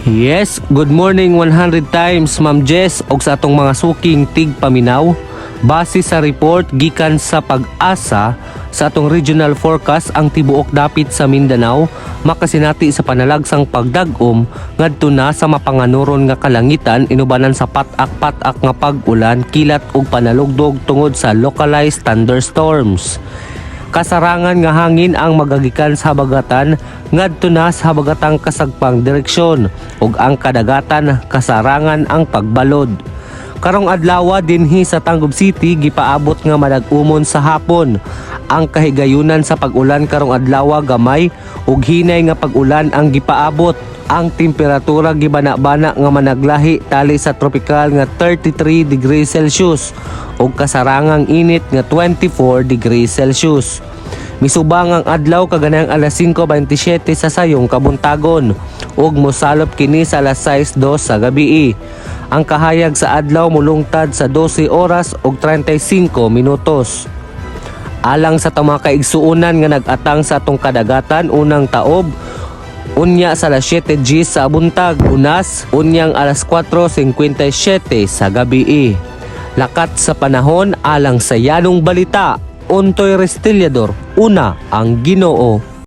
Yes, good morning 100 times, Ma'am Jess, og sa atong mga suking tigpaminaw. Base sa report gikan sa PAGASA sa atong regional forecast, ang tibuok dapit sa Mindanao makasinati sa panalagsang pagdag-om ngadto na sa mapanganuron nga kalangitan inubanan sa pat-ak-pat-ak nga pag-ulan, kilat ug panalugdog tungod sa localized thunderstorms. Kasarangan nga hangin ang magagikan sa habagatan ngadto na sa habagatang kasagpang direksyon ug ang kadagatan kasarangan ang pagbalod. Karong adlaw dinhi sa Tangub City, gipaabot nga madag-umon sa hapon. Ang kahigayunan sa pag-ulan karong adlaw gamay ug hinay nga pag-ulan ang gipaabot. Ang temperatura gibana-bana nga managlahi tali sa tropical nga 33 degrees Celsius ug kasarangang init nga 24 degrees Celsius. Misubang ang adlaw kaganang alas 5:27 sa sayong kabuntagon ug mosalop kini sa alas 6:02 sa gabii. Ang kahayag sa adlaw mulungtad sa 12 oras ug 35 minutos. Alang sa atong mga kaigsuonan nga nag-atang sa atong kadagatan, unang taob unya sa alas 7:10 sa buntag, unas unyang alas 4:57 sa gabii. Lakat sa panahon alang sa yanong balita, Untoy Restillador, una ang Ginoo.